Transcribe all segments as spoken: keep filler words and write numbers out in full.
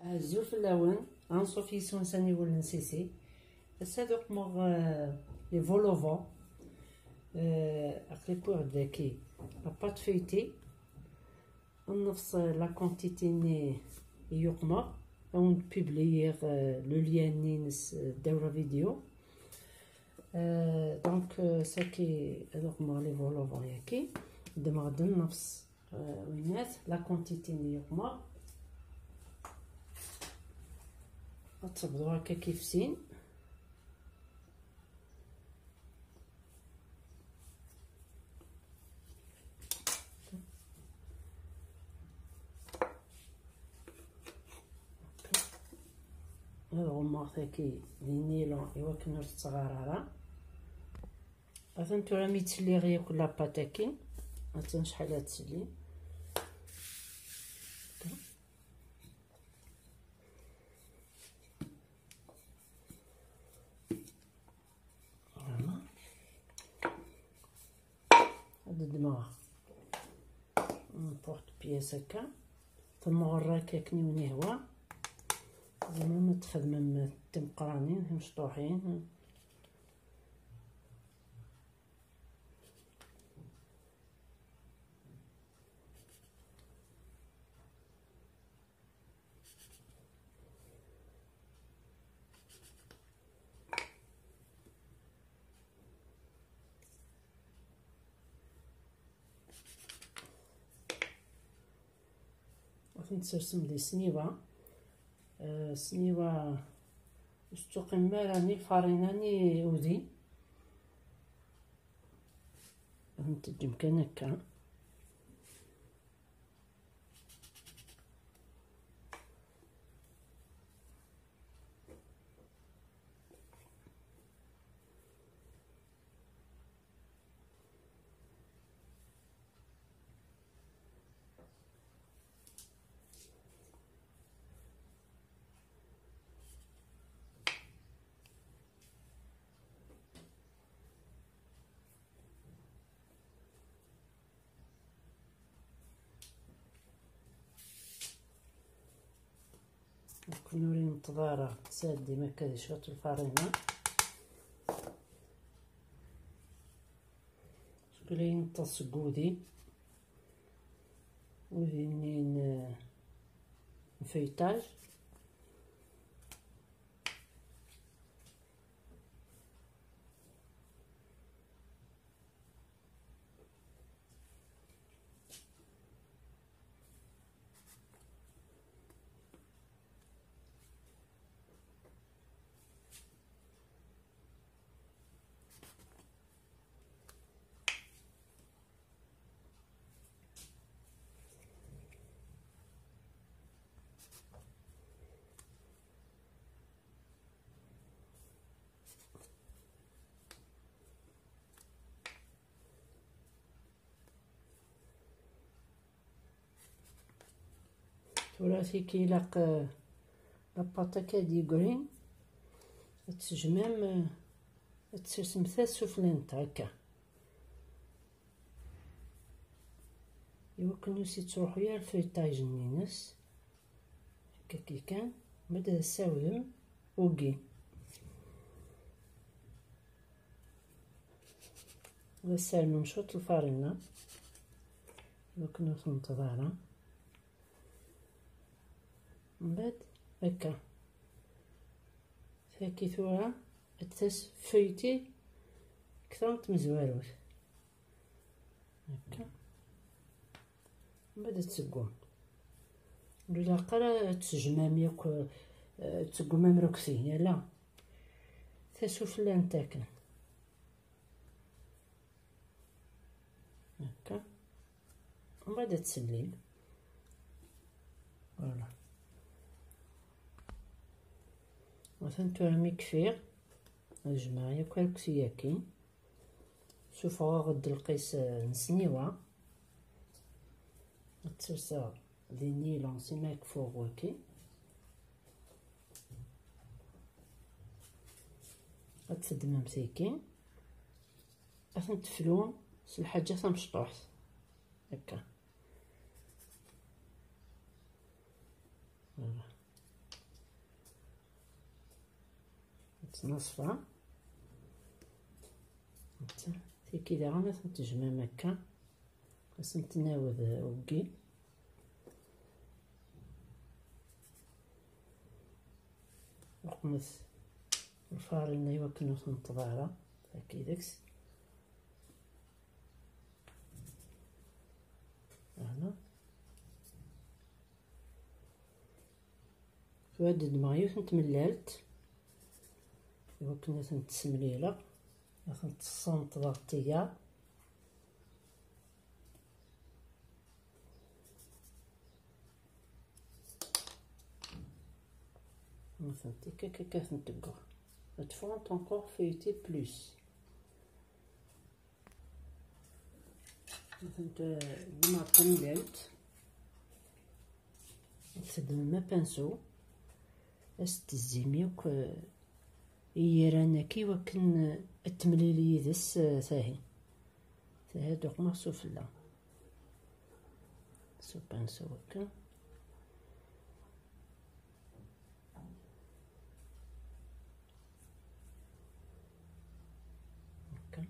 Azul fell-awen, anṣuf yis-wen sani wul n sisi. Ass-a ad uqmeɣ, euh, les vol au vent. Euh, aql-i wwiɣ-d daki la pâte feuilletée. Nnefṣ la quantité-nni i yuqmeɣ. Ad wen-d-publiyiɣ, euh, le lien-nni-ines, euh, ddaw la vidéo. Euh, donc, euh, saki ad uqmeɣ les vol au vent-yaki. Ddmeɣ-d nnefṣ. Euh, winat, la quantité-nni yuqmeɣ. Ad tebḍu akka kif sin. Ad ɣummeɣ tagi di nylon i wakken ur tettɣar ara. Atan tura mi ttliɣ yakk la pâte-agi, atan acḥal ad tli. Voilà. Ad ddmeɣ n'importe pièce akka, temɣer akka akken i wen-ihwa. Tzemrem ad txedmem timeqqranin, timecṭuḥin. Ad ten-tsersem di sniwa. Eh, sniwa ur s-tuqim ara ni lfarina ni udi. Ad ten-teǧǧem kan akka. Akken ur ineṭṭeḍ ara, sɛeddim akka di cwiṭ lfarina. Cukk la ineṭṭeḍ seg wudi. Wudi-nni n, n feuilletage. Tura siki ilaq, eh, la pâte akka d-yeggrin, ad tejmam, eh, ad tsersem tasuflant akka. Iwakken ur s-yettruḥu ara lfeuilletage-nni-ines. Akka kan, ma d-tessawdem, ugi. Ad as-ternum cwiṭ lfarina, iwakken ur tenṭeḍ ara. Mbeɛd, akka. Tagi tura, ad tas feuilletée kter n tmezwarut. Akka. Mbeɛd ad tseggum. Ur ilaq ara ad tejmam yakk, eh, ad tseggumem rekti, ala. Tasuflant akken. Akka. Mbeɛd ad tsellil. Voilà. Atan tura mi kfiɣ, ad jemɛeɣ yakk arekti-yaki. Sufɣeɣ-d lqis, eh, n sniwa. Ad tt-serseɣ di nylon sima kfuɣ waki. Ad teddmem tigi. Ad tent-teflum s lḥaǧa tamecṭuḥt. Akka. Voilà. Ttnaṣfa. Tiki daɣen ad tent-tejmam akka. Ad sent-nawed weggi. Uqmet lfarina i wakken ur tenṭeḍ ara. Taki deg-s. Voilà. Tura ad d-ddmeɣ yiwet n tmellalt i wakken ad tent-ssemlileɣ, ad tent-tessenṭḍeɣ tiyaḍ. Ad tent-, akka, akka, akka ad tent-teggeɣ. Ad ffɣent encore feuilletées plus. Ad tent-, ddmeɣ tamellalt. Ad txedmem apinsu. Ad s-tezzim yakk, eh, i yiran-agi wakken, eh, ad temlil yid-s, eh, tahi. Tahi ad uqmeɣ sufella. S upinsu akka. Akka.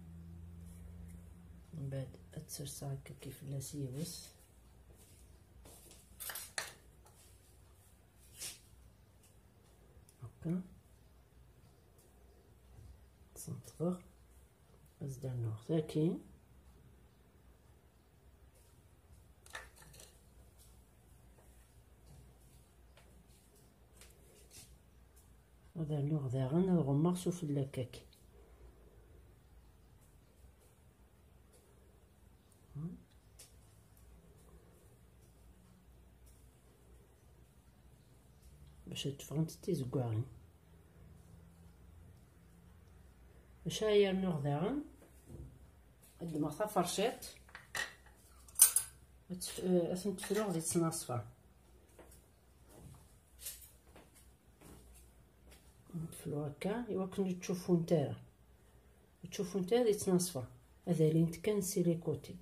Mbeɛd ad serseɣ akka kif fell-as yiwet. Akka. Ttneṭḍeɣ. Ad s-d-rnuɣ tagi. Ad rnuɣ daɣen, ad ɣummeɣ sufella akka. Bac ad ffɣent d tizeggaɣin. Bac ara yernuɣ daɣen, ad ddmeɣ taferciṭ, ad tef-, eh, ad tent-ffruɣ di ttnaṣfa. Ad tent-ffruɣ akka, i wakken ur ttcuffunt ara. Ur ttcuffunt ara di ttnaṣfa. Ad alint kan si les côtés.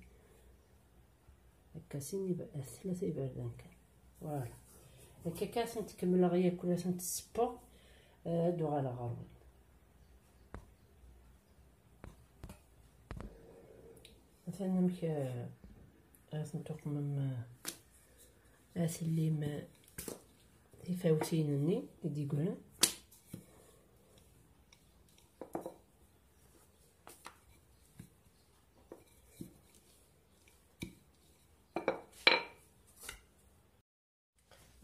Akka sin iber-, tlata iberdan kan. Voilà. Akka kan ad tent-kemmleɣ yakk, ad tent-ssewweɣ, eh, ad d-uɣaleɣ ɣer-wen. Atan amek, eh, ad tent-tuqmem, eh, ad tellim, eh, tifawtin-nni i d-yeggran.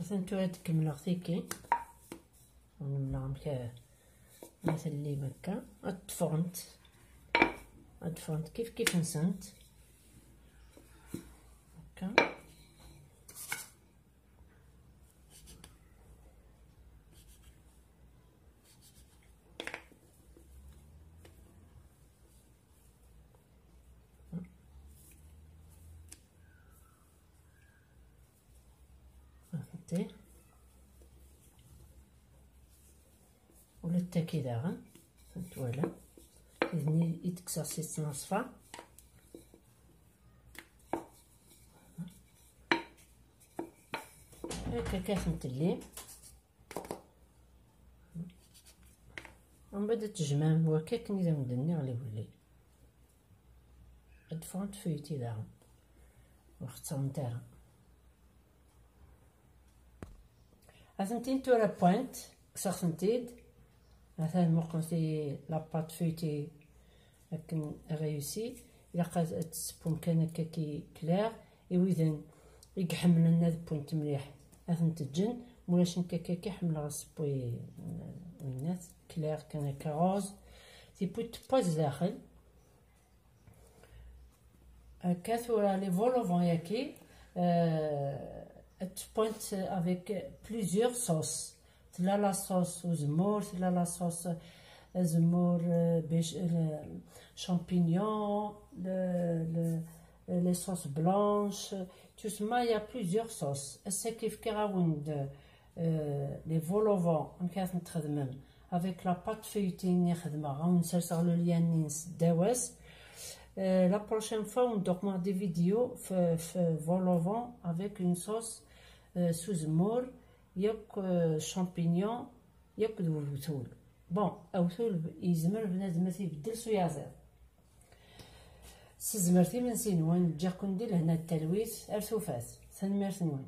Atan tura ad kemmleɣ tiki. Ad nemleɣ amek ma tellim akka. Ad ffɣent. Ad ffɣent kif kif-nsent. Akka. Fhemti? Ula d tagi daɣen, twalam, d nni i d-kkseɣ si ttnaṣfa. Akka kan tellim. Mbeɛd ad tejmɛem wakka akken i d am-d-nniɣ, li wulli. Ad ffɣent feuilletées daɣen. Ur xeṣṣrent ara. Atenti tura pointe, kkseɣ-tent-id. Atan muqlet-iyi la pâte feuilletée akken réussi. Ilaq ad, ad tessewwem kan akka ki clair. I widen i iḥemmlen ad wwent mliḥ, ad tent-ǧǧen. Mulac nekk akka ki ḥemmleɣ asewwi, mm, winnat, clair kan akka, rose. Tiwwit tewwa zdaxel. Akka tura les vol-au-vent-agi, euh, ad wwent avec plusieurs sauces. Tella la sauce uzemmur, tella la sauce azemmur, euh, bêche, euh, champignon, le, le, les sauces blanches. Tout ça, il y a plusieurs sauces. Ass-a kif fkiɣ-awen-d, euh, les vol-au-vent, amek ara tent-txedmem. Avec la pâte feuilletée-nni xedmeɣ, ad wen-serseɣ le lien-nni-ines ddaw-as. Euh, la prochaine fois, ad wen-d-uqmeɣ des vidéos f, f vol-au-vent avec une sauce, euh, s uzemmur, yakk, euh, champignon, yakk d uwtul. Bon, awtul yezmer bnadem ad t-ibeddel s uyaziḍ. S tezmert imensi-nwen, ǧǧiɣ-ken di lehna d talwit ar tufat. Tanemmirt-nwen.